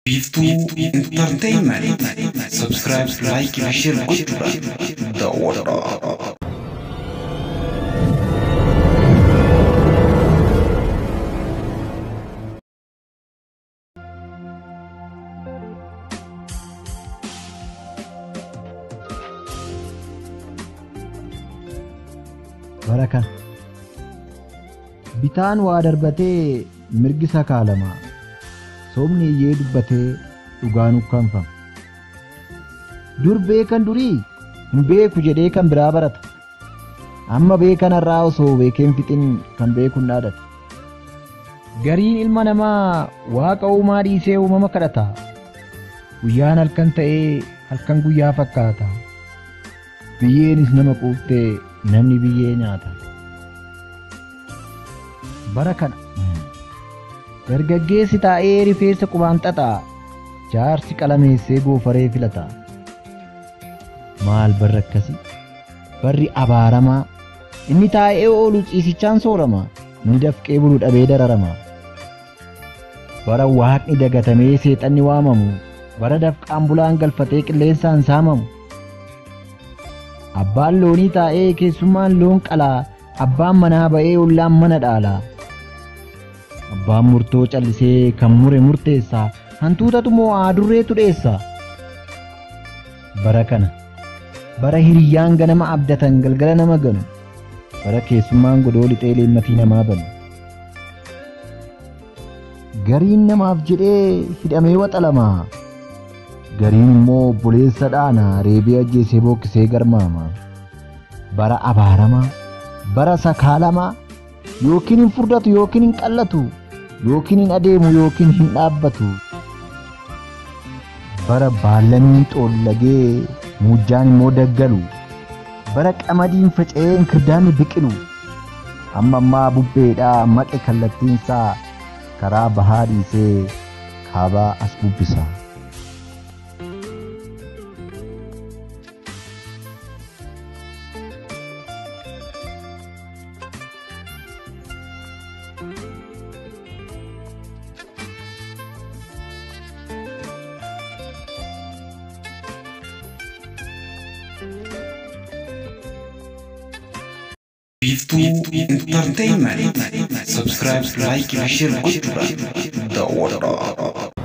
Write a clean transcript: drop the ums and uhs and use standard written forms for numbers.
Biiftuu Entertainment. Subscribe, like fi share gochuudhaan daawwadhaa. Bara kana bitaan waa darbatee mirgi sakaalama. Sobni iyyee dubbatee dhugaan ukkaanfama. Dur beekan durii hin beeku jedhee kan biraa barata. Amma beekan irraa osoo beekeen fixin kan beeku hin dhaadata. Gariin ilma namaa waaqa uumaa dhiisee uumama kadhata. Guyyaan halkan ta'ee halkan guyyaa fakkaata. Biyyeenis nama quuftee namni biyyee nyaata. Bara kana dargaggeessi taa'ee rifeensa qubaan xaxaa, jaarsi qalameessee goofaree filata. Maal barri akkasii? Barri abaaramaa. Inni taa'ee oolu ciisichaan soorama, inni dafqee bulu dhabee dararama. Bara waaqni dagatamee seexanni waamamu, bara dafqaan bulaan galfatee qilleensaan saamamu. Abbaan loonii taa'ee keessummaan loon qalaa, abbaan manaa ba'ee ollaan mana dhaala. Abbaan murtoo callisee kan mure murteessa, hantuutatu moo adurreetu dheessa. Bara kana bara hiriyyaan ganama abdatan galgala nama ganu, bara keessummaan godoo lixee leemmatii namaa banu. Gariin namaaf jedhee hidhamee waxalama. Gariin immoo obboleessa dhaana reebee ajjeesee bookkisee garmaama. Bara abaaramaa, bara sakaalamaa, yookiin hin furdatu yookiin hin qallatu, yookiin hin adeemu yookiin hin dhaabbatu. Bara baallaniin xoollagee muujjaan immoo daggalu, bara qamadiin faca'ee inkirdaanni biqilu. Amma ammaa bubbeedhaa maqe kallattiinsaa karaa bahaa dhiisee kaabaa as bubbisa. Biiftuu Entertainment. Subscribe, like fi share gochuudhaan daawwadhaa.